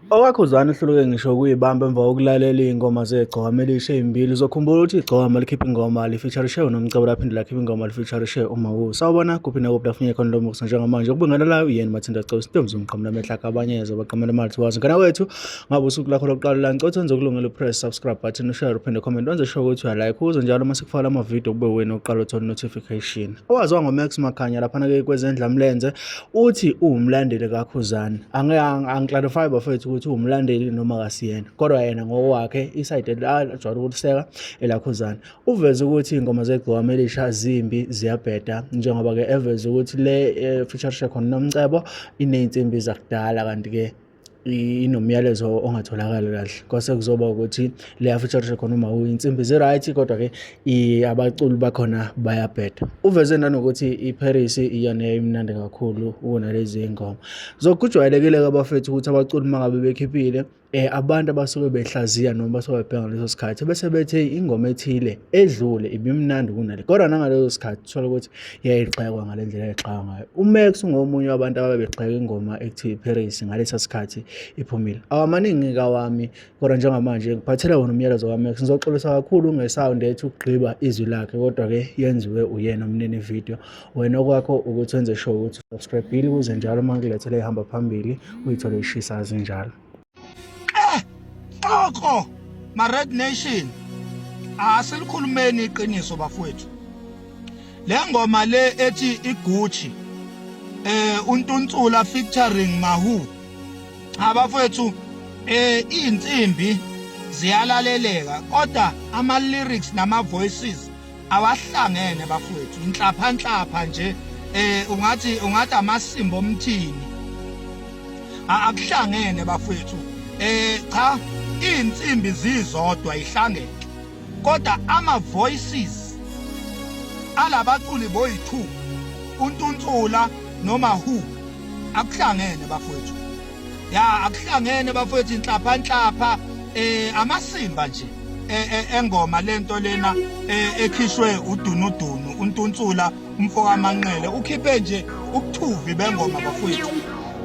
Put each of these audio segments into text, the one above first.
OkaKhuzani uhluleke ngisho ukuyibamba emva kokulalela iy'ngoma zeGcokama Elisha ey'mbili. Uzokhumbula ukuthi iGcokama likhipha ingoma lifeaturishe uNomcebo laphinde lakhipha ingoma lifeaturishe uMawu. Sawubona kuphi nakuphi la kufunye khona lo musa njengamanje. Ukubingelelayo uyena Mathinda Cosi intombi zomqhamula amehlo akhe abanyeza baqhamela imali thiwazi. Ngana wethu ngabe usuku lakho lokuqala la ngicela wenze ukulungela upress subscribe button ushare uphinde comment wenze sure ukuthi uyalike ukuze njalo uma sikufakela ama-video kube wena oqala uthola notification. Owaziwa ngoMax Makhanya laphana-ke kwezendlamlenze uthi uwumlandeli kaKhuzani. Angiclarify bafethu ukuthi uwumlandeli noma kasiyena, kodwa yena ngokwakhe isayidi ajwayele ukuliseka elaKhuzani. Uveze ukuthi iy'ngoma zeGcokama Elisha zimbi ziyabheda, njengoba-ke eveze ukuthi le feature khona Nomcebo iney'nsimbi zakudala kanti-ke inomyalezo ongatholakali kahle kwase kuzoba ukuthi leya feature khona uma uyinsimbi zi-right kodwa-ke abaculi bakhona bayabheda. Uveze nanokuthi iParis iyona eyayimnandi kakhulu kunalezi ngoma. So kujwayelekile-ke abafethu ukuthi abaculi uma ngabe bekhiphile abantu abasuke behlaziya noma basuke bebheka ngaleso sikhathi bese bethe ingoma ethile edlule ibimnandi kunale, kodwa nangaleso sikhathi uthola ukuthi yayigxekwa ngale ndlela ayigxekwa ngayo. UMax ungomunye wabantu ababegxeka ingoma ekuthiwa iParis ngalesa sikhathi iphumile. Awamaningi kawami kodwa njengamanje ngiphathela wona umyalezo kaMax. Ngizoxolisa kakhulu ngesound ethi ukugqiba izwi lakhe kodwa-ke yenziwe uyena umnini video. Wena okwakho ukuthi wenze sure ukuthi usubscribe ukuze njalo uma ngilethele ihamba phambili uyithole ishisa zinjalo. Xoko ma Red Nation, asilikhulumeni iqiniso bafowethu. Le ngoma le ethi iGucci uNtuntsula featuring Mahu. Cha bafowethu, insimbi ziyalaleleka kodwa ama lyrics nama voices awahlangene bafowethu, inhlapha nje, ungathi amasimba omthini akuhlangene bafowethu. Cha, insimbi zizodwa ihlangene kodwa ama voices alabaculi boyi2 uNtuntsula noma Hu akuhlangene bafowethu. Ya, akuhlangene bafowethu, inhlapha nhlapha, amasimba nje engoma lento lena ekhishwe uDunudunu uNtuntsula umfoka Manqele ukhiphe nje ubuthuvi bengoma bafowethu.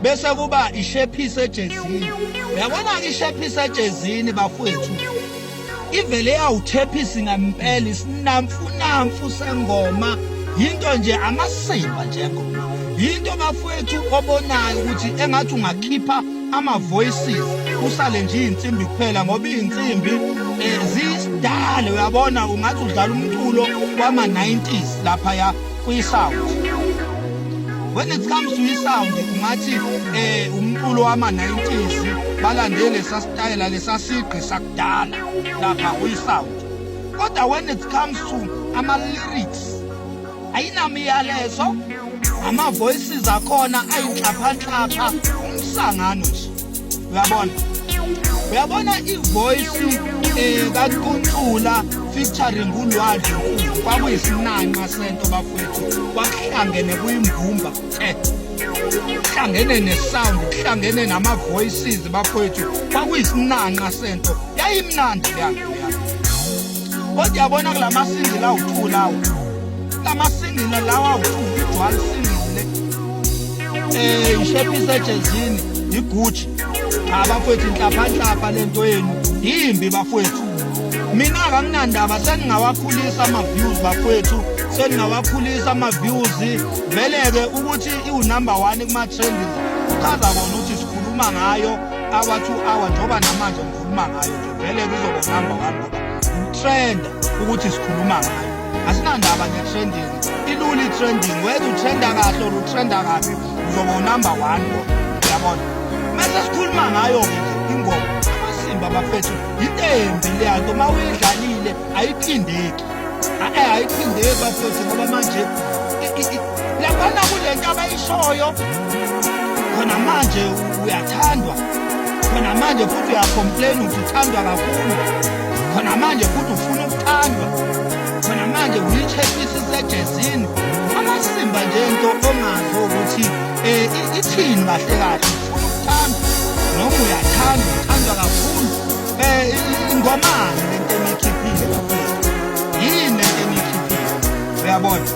Bese kuba ishephisi ejezini, uyabona-ke ishephisi ejezini bafowethu ivele yawuthephisi ngempela, isinamfunamfu sengoma yinto nje, amasimba nje engoma yinto bafowethu obonayo ukuthi engathi ungakhipha ama-voices usale nje iy'nsimbi kuphela, ngoba iy'nsimbi ziyisidala, uyabona ungathi udlala umculo wama-90s laphaya kwi-sound. When it comes to i-sound ungathi umculo wama-90s, balande lesa sitayela lesa sigqi sakudala lapha kwi-sound, kodwa when it comes to ama-lyrics ayinamiyalezo, ama-voices akhona ayinhlaphanhlapha, umsangano nje. Uyabona ivoice kaNtuntula featuring uLwandle kwakuyisinanqa sento bafowethu, kwakuhlangene kuyimbumba kuhlangene nesound, kuhlangene nama-voices bafowethu, kwakuyisinanqa sento, yayimnandi leya nto leya. Kodwa yabona kulama single awu-2 lawo, lama single lawa awu-2, i-dual single le ishephisa ejezini iGucci. Cha bafowethu, inhlaphanhlapha lento yenu yimbi bafowethu. Mina akanginandaba, seningawakhulisa ama-views bafowethu, seningawakhulisa ama-views vele-ke ukuthi iwu-number 1 kuma-trendings kuchaza kona ukuthi sikhuluma ngayo hour to hour, njengoba namanje ngikhuluma ngayo nje vele-ke izoba number 1 ngoba utrenda ukuthi sikhuluma ngayo. Asinandaba ne-trending, ilula i-trending, whether utrenda kahle or utrenda kabi uzoba unumber 1, uyabona. Mase sikhuluma ngayo-ke nje ingoma amasimba bafethu, into embi leya nto uma uyidlalile ayiphindeki, ayiphindeki bafethu, ngoba manje laphana kule nto abayishoyo khona manje uyathandwa khona manje futhi uyacomplain ukuthi uthandwa kakhulu khona manje futhi ufuna ukuthandwa khona manje, uyi-checkisi sejezini, amasimba nje into ongazi ukuthi ithini kahle kahle. Ufuna ukuthandwa noma uyathandwa, uthandwa kakhulu, ingomani lento eniyikhiphile bafowethu? Yini lento eniyikhiphile? Uyabona?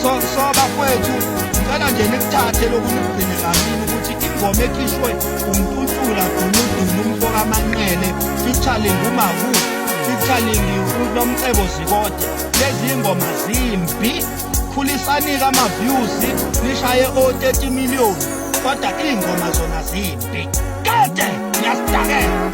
So bafowethu Ngicela nje nikuthathe lokhu nikugcine kamini ukuthi ingoma ekhishwe uMtuntula Dunudunu umfo kaManqele featuring uMahu featuring uNomcebo Zikode, lezi ingoma zimbi. Khulisani-ke ama-views nishaye o-30 million, kodwa iy'ngoma zona zimbi kade niyasidakela.